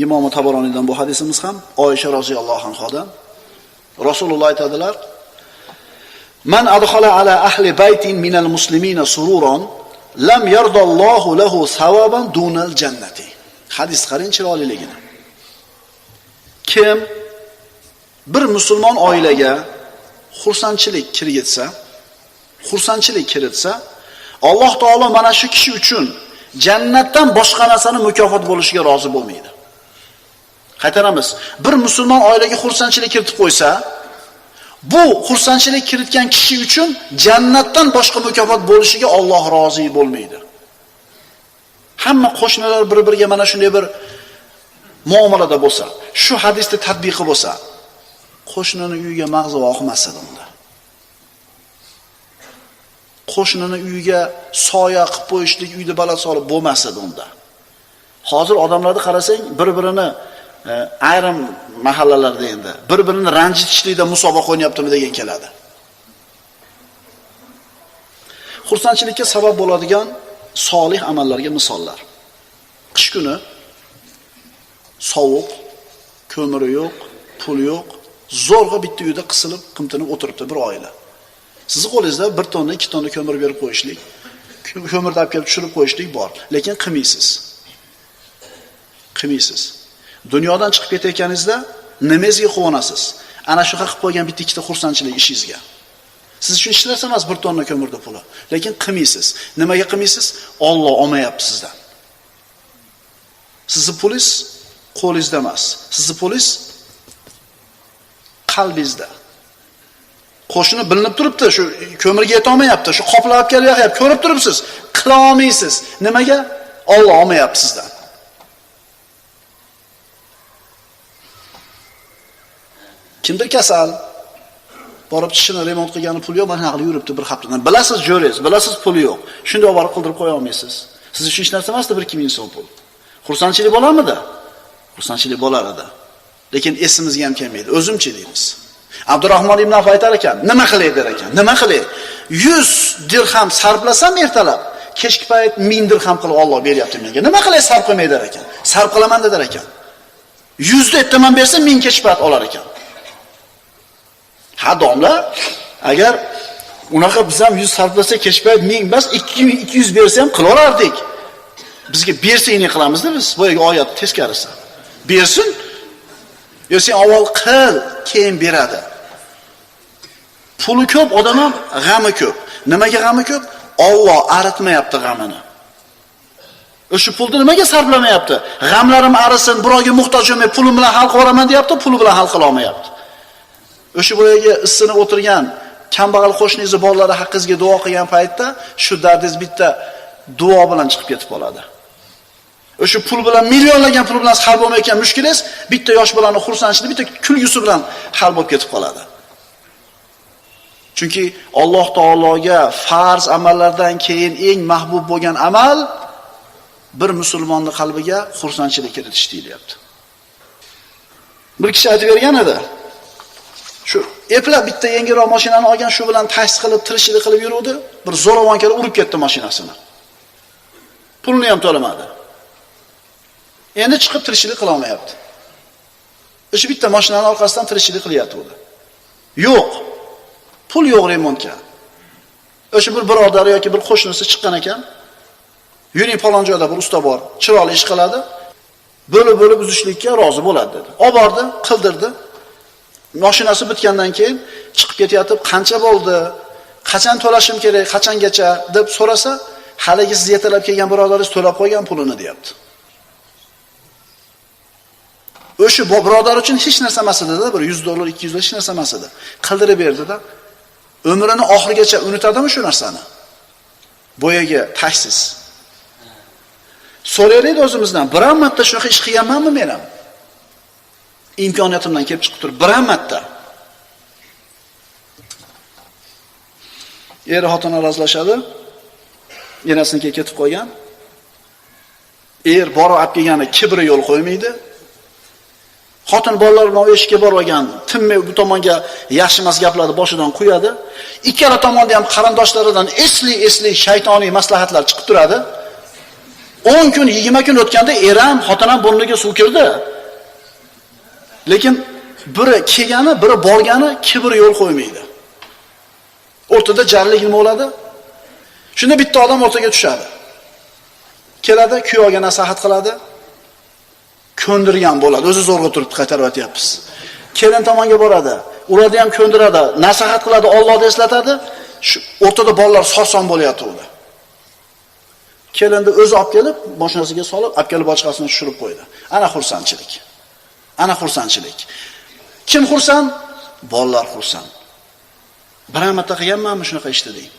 Imom Tabaroniydan bu hadisimiz ham Oysha roziyallohu anhodan Rasululloh aytadilar: Man adkhala ala ahli baytin minal muslimina sururan lam yardallohu lahu sawaban dunal jannati. Hadis qarang chiroyliligini. Kim bir musulmon oilaga xursandchilik kiritsa, Alloh taolo mana shu kishi uchun jannatdan boshqa narsani mukofot bo'lishiga rozi bo'lmaydi. Qaytaramiz. Bir musulmon oilaga xursandchilik kiritib qo'ysa, bu xursandchilik kiritgan kishi uchun jannatdan boshqa mukofot bo'lishiga Alloh rozi bo'lmaydi. Hamma qo'shnilar bir-biriga mana shunday bir muomalada bo'lsa, shu hadisni tatbiqi bo'lsa, qo'shnini uyiga mag'zi oqmas edi unda. Qo'shnini uyiga soya qilib qo'yishlik, uyda bala solib bo'lmas edi unda. Hozir odamlarni qarasang, bir-birini ayrim mahallalarda endi bir-birini ranjitishlikda musobaqa o'ynayaptimi degan keladi. Xursandchilikka sabab bo'ladigan solih amallarga misollar. Qish kuni sovuq, ko'miri yo'q, pul yo'q, zo'rg'a bitta uyda qisilib, qimtinib o'tiribdi bir oila. Sizni qo'lingizda 1 tonna, 2 tonna ko'mir berib qo'yishlik, ko'mirni olib kelib tushirib qo'yishlik bor, lekin qilmaysiz. Qilmaysiz. Dunyodan chiqib ketayotganingizda nimangizga quvonasiz? Ana shu qilib qo'ygan bitta ikkita xursandchilik ishingizga. Siz uchun hech narsa emas 1 tonna ko'mirni puli, lekin qilmaysiz. Nimaga qilmaysiz? Alloh olmayapti sizdan. Sizni pulingiz qo'lingizda emas. Sizni pulingiz qalbingizda. Qo'shini bilinib turibdi, shu ko'mirga yeta olmayapti, shu qoplab kelib yoqyapti, ko'rib turibsiz, qila olmaysiz. Nimaga? Alloh olmayapti sizdan. Kimdir kasal, borib tishini remont qilgani pul yo'q, mana qilib yuribdi bir haftadan. Bilasiz, jo'rangiz, bilasiz puli yo'q. Shunday olib borib qildirib qo'ya olmaysiz. Siz uchun hech narsa emasdi 1-2 ming so'm pul. Xursandchilik bo'larmidi? Xursandchilik bo'lar edi. Lekin esimizga ham kelmaydi. O'zimchi deymiz. Abdurrahmon ibn Avf aytar ekan, nima qilay der ekan? Nima qilay? 100 dirham sarflasam ertalab, kechki payt 1000 dirham qilib Alloh beryapti menga. Nima qilay sarf qilmay der ekan? Sarf qilaman der ekan. 100 ni ertaman bersa 1000 kechki payt olar ekan. Ha domla, agar unaqa biz ham 100 sarflasak kechki payt 1000 emas 2200 bersa ham qila olardik. Bizga bersa ne qilamiz-da biz? Boyagi oyat teskarisi. Bersin. Yo sen avval qil, keyin beradi. Puli ko'p odam ham g'ami ko'p. Nimaga g'ami ko'p? Alloh aritmayapti g'amini. O'sha pulni nimaga sarflamayapti? G'amlarim arisin, birovga muhtoj bo'lmay pulim bilan hal qila olaman deyapti, puli bilan hal qila olmayapti. O'sha boyagi issinib o'tirgan kambag'al qo'shningizni bolalari haqqingizga duo qilgan paytda shu dardingiz bitta duo bilan chiqib ketib qoladi. O'sha pul bilan millionlagan pul bilan hal bo'lmayotgan mushkulingiz bitta yosh bolani xursandchiligi, bitta kulgisi bilan hal bo'lib ketib qoladi. Chunki Alloh taologa farz amallardan keyin eng mahbub bo'lgan amal bir musulmonning qalbiga xursandchilik kiritish deyilyapti. Bir kishi aytib bergan edi. Shu eplab bitta yengilroq mashinani olgan, shu bilan taksi qilib, tirishchilik qilib yuruvdi. Bir zo'ravon kelib urib ketdi mashinasini. Pulini ham to'lamadi. Endi chiqib tirishchilik qila olmayapti. O'sha bitta mashinaning orqasidan tirishchilik qilyapti. Yo'q. Pul yo'q remontga. O'sha bir birodari yoki bir qo'shnisi chiqqan ekan. Yuring falon joyda bir usta bor, chiroyli ish qiladi. Bo'lib-bo'lib uzishlikka rozi bo'ladi dedi. Olib bordi, qildirdi. Mashinasi bitgandan keyin chiqib ketayotib, qancha bo'ldi? Qachon to'lashim kerak, qachongacha deb so'rasa, haligi siz yetalab kelgan birodaringiz to'lab qo'ygan pulini deyapti. O'sha birodar uchun hech narsa emas edi-da, bir $100, $200 hech narsa emas edi. Qildirib berdi-da. Umrini oxirigacha unutadimi shu narsani? Boyagi tashsiz. So'raylik o'zimizdan, biror marta shunaqa ish qilganmanmi men ham? Imkoniyatimdan kelib chiqib turib, biror marta. Er xotin arazlashadi. Enasinikiga ketib qolgan. Er borib olib kelgani kibri yo'l qo'ymaydi. Xotin bolalar bilan eshikka borib olgan, tinmay bu tomonga yaxshi emas gaplarni boshidan qo'yadi. Ikkala tomonda ham qarindoshlaridan esli-esli shaytoniy maslahatlar chiqib turadi. 10 kun, 20 kun o'tganda eram, xotin ham burniga suv kirdi. Lekin biri kelgani, biri borgani kibr yo'l qo'ymaydi. O'rtada jarlik nima bo'ladi? Shunda bitta odam o'rtaga tushadi. Keladi, kuyovga nasihat qiladi. Ko'ndirgan bo'ladi. O'zi zo'rg'a turib qaytarib atyapmiz. Kelin tomonga boradi. Ularni ham ko'ndiradi, nasihat qiladi, Allohni eslatadi. Shu o'rtada bolalar sarson bo'lyapti ular. Kelinni o'zi olib kelib, mashinasiga solib, olib kelib boshqasini tushirib qo'ydi. Ana xursandchilik. Ana xursandchilik. Kim xursand? Bolalar xursand. Bir marta qilganmanmi shunaqa ishni deng.